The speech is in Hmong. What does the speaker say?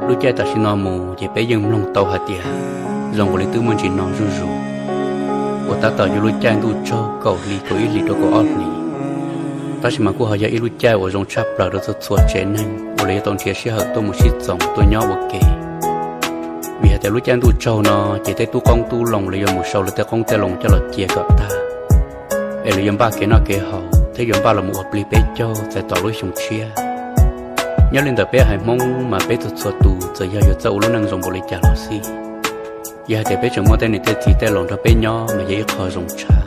Lub caij tam sim no mus ces peb yeej mloog tau hais tias zoo nkaus li twb muaj ntsis no zuj zus, uas tab tom yog lub caij ntuj tsaug kaum hli, kaum ib hlis rau kaum ob hlis. Tab sis mas kuj ho yog ib lub caij uas zoo tshaj plaws rau txhua txhua tsev neeg uas lawv yuav tau nrhiav sij hawm tuaj mus sib txoos tuaj nyob ua ke. Vim hais tias lub caij ntuj tsaug no ces tej tub qoob tub loo lawv yuav mus sau lawv tej qoob tej loo coj los cia kom tag, es lawv yuav npaj kev noj kev haus thiab yuav npaj los mus ua plig peb caug txais tos lub xyoo tshiab. Nyob li ntawm peb haiv Hmoob mas peb txhua txhua tus txawm yog yuav txawj ua lub neej zoo npaum li cas los xij, yog hais tias peb tseem muaj tej niam tej txiv tej laus nrog peb nyob mas yog ib qho zoo tshaj.